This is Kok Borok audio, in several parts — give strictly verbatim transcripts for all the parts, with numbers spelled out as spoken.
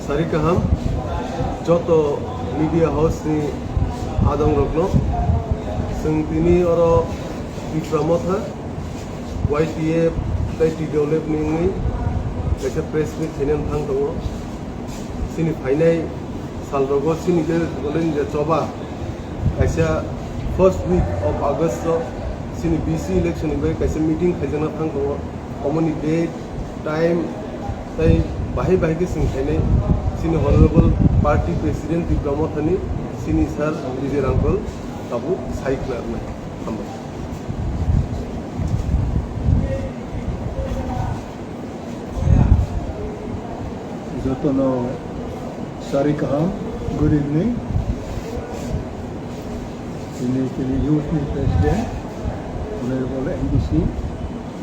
Sari kaham, joto media house ni adong rokno, chwng tini oro Tipra Motha, Y T F tei T W F ni wngwi kaisa press meet khainani thang tongo. Chini phainai sal rogo chini je, je choba kaisa first week of August o chini B C election ni bai kaisa meeting khaijakna thang tongo. Omoni date, time, tei bahai bahai khe chwng khainai chini Honorable Party President Tipra Mothani chini Sir Vijay Rangkol tabuk sai khwlai rwnai. Hambai. Jotono sari kaham, good evening. Chini, chini youth ni president, Honorable M D C,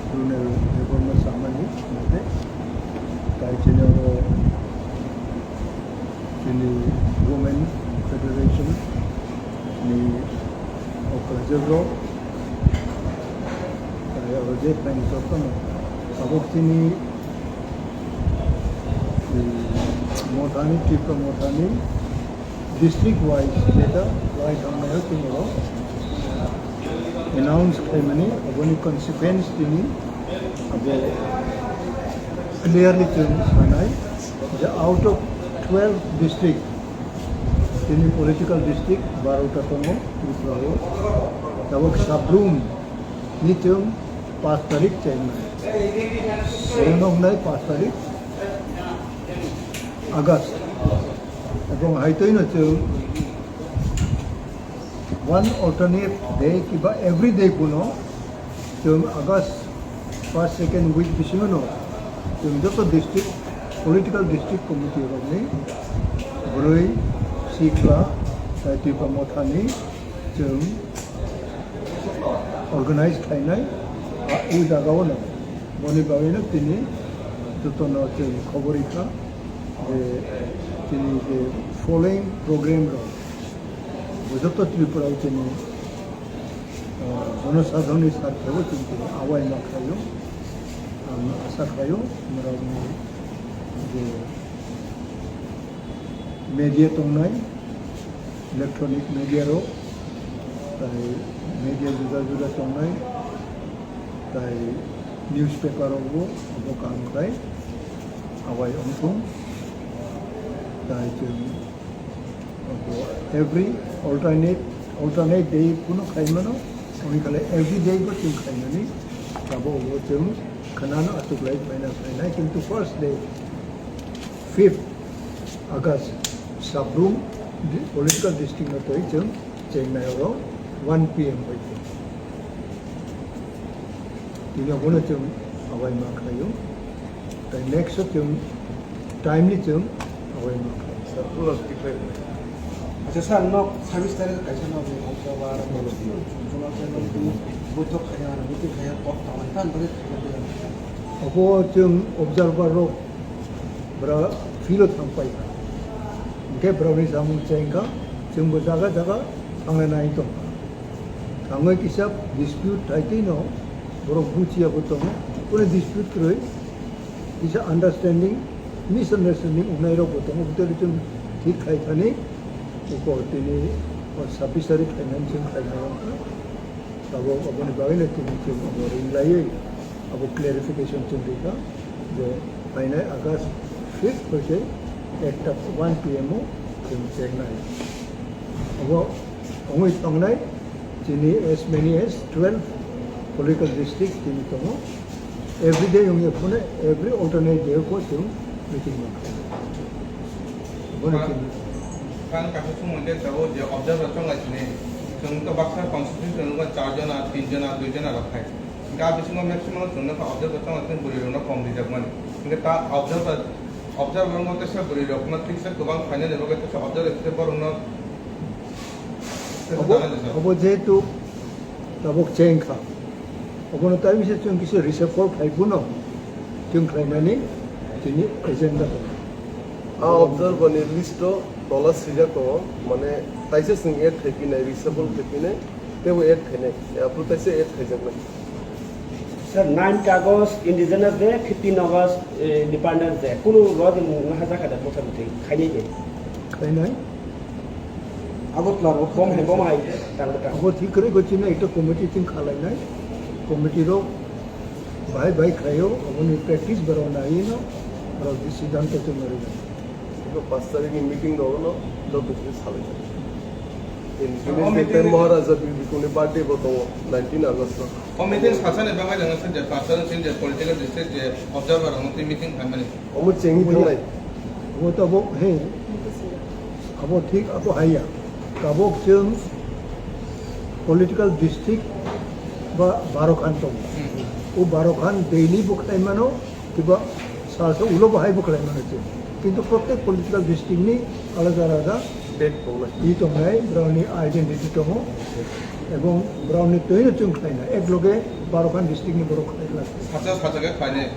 Colonel Debbarma Samani, mate, tai chini oro chini Women Federation ni okra jebro, tai oro je phaini jotono tabuk chini, um, Mothani, Tipra Mothani, district wise jeta lai thangnai tini oro announce khaimani, aboni consequence tini abo clearly chwng sanai je out of twelve district, tini political district barota tongo Tripura o, tabuk Sabrum ni chwng paanch tarik chengnai, orono wngnai paanch tarik August. Ebong haitwi no chwng one alternate day kiba every day kuno chwng August first, second week bisingo no chwng joto district, political district committee rokni bwrwi sikla, tai Tipra Mothani chwng organize khlainai, a, o jagao no. Boni bagwino tini jotono chwng khobor rikha je tini je following program rok bo joto Tripura o chini, ah, jonosadharonni sarthe o chini awai ma khlaio. Ang asa khlaio norokni je media tongnai, electronic media rok, tai media juda juda tongnai, tai newspaper rok bo abo kaham khlai awai wngthung, tai chwng abo every alternate, alternate day kuno khlai mano, wngwi khlai every day bo chwng khlaimani, abo bo chwng khwnano achuklai phaina phainai, kintu first day, fifth August, Sabrum di-, political district no twi chwng chengnai oro one P M bai. Tini abono chwng awai ma khlaio. Tai next o chwng timely chwng awai ma khlaio. Sir, pulo speaker. Acha sir, nok service tare kaisa nok ni observer, observer channel tu boitok khaya, meeting khaya, kok tawai tan bari khaya. Abo chwng observer rok bra field o thangpai kha. Hingke brokni samung chengkha, chwngbo jaga jaga thanglai nai tongkha. Thangwi kisa dispute thaitwi no borok buchiya bo tongo. Kunu dispute kwrwi kisa understanding, misunderstanding wngnai rok bo tongo. Bwtwi chwng thik khai thani uko tini o sabbish tarik khainani chwng khainai wngkha. Abo, aboni bagwi no tini chwng abo ring laiwi abo clarification chwng rikha je phainai August fifth bai se ekta one P M o chwng chengnai. Abo wngwi tongnai chini as many as twelve political district tini tongo. Every day wngya phone, every alternate day ko chwng meeting mankha. Bono chwng Kan kaisa sumui le tabuk je observer chonglai sini. Chwng to baksa constitution wngkha char jona, tin jona, dui jona rok khai. Hingke a bisingo maximum chwng nukha observer chonglai sini bwrwi rokno kom rijak mani. Hingke ta observer, observer wngkha teisa bwrwi rokno teisa kwbang phainani bagwi teisa observer khe borokno teisa Obo, tanai rijak. Obo jehetu tabuk cheng kha. Obono tai bisa chwng kisa reshuffle khai phano chwng khlainani chini agenda tongo. A observer ni list o tola swijak tongo, mane taisa chwng add khai phinai, reshuffle khai phinai, teibo add khainai, aphuru taisa add khaijaknai. Sir, nine August Indigenous Day, fifteen August, eh, Independence Day. Kunu rodi mung haja kada mota moti khaini de. Khainai? Agotla ro bom hai, bom hai, tang tang. Abo thik kre gochina ekta committee thing khalainai. Committee ro bhai bhai khayo, aboni practice baro naino, baro decision to tumari. Iko pas tarikh ni meeting rok no joto khe salai. Independence Day Maharaja Birkuni birthday bo tongo nineteen August o. O meeting salsa ni bagwi nang sir je pas tarikh sini je political district je observer rok twi meeting khaimani. Omo chengwi thangnai. Omo to bo he. Abo thik abo haya. Tabok chwng political district ba baro khan tongo. O baro khan daily bo khlaimano. Kiba salsa ulo bahai bo khlai mano se. Kintu prottek political district ni alada alada date tongnai. I tongnai, brao ni identity tongo. Ebong brao ni twi no chwng khlai na. Ek loge baro khan district ni borok khlai la. Sacha sacha khe khlai nai.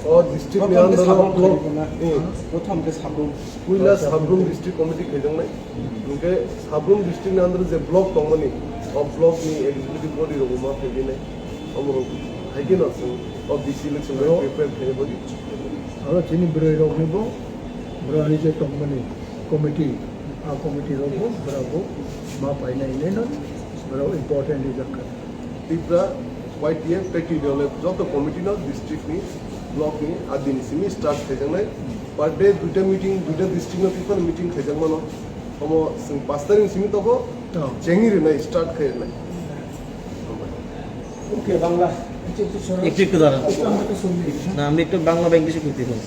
O district ni Prothom khe under sabong o khlai na. Eh. Prothom khe sabong. Puila sabong district committee khlai jang nai. Hingke Sabrum district ni under je block tongmani, o block ni executive body rok ma phaikhe nai, omo rok haikhe no chwng o B C election bai prepare khaina bagwi. Aro chini bwrwi rok ni bo, bwrwi ni je tongmani committee, a committee rok bo, bwrwi bo ma painai hinwi no, bwrwi important rijak kha. Tipra Y T F practice develop joto committee no district ni, block ni, a din simi start khaijaknai. Per day duita meeting, duita district no tipra meeting khaijakmano. Omo chwng pas tarikh ni simi tongo, chengwi rwnai, start khai rwnai. Okay, Bangla. একটু, একটু দাঁড়ান। না, আমি একটু বাংলা বা ইংলিশে করতে পারি।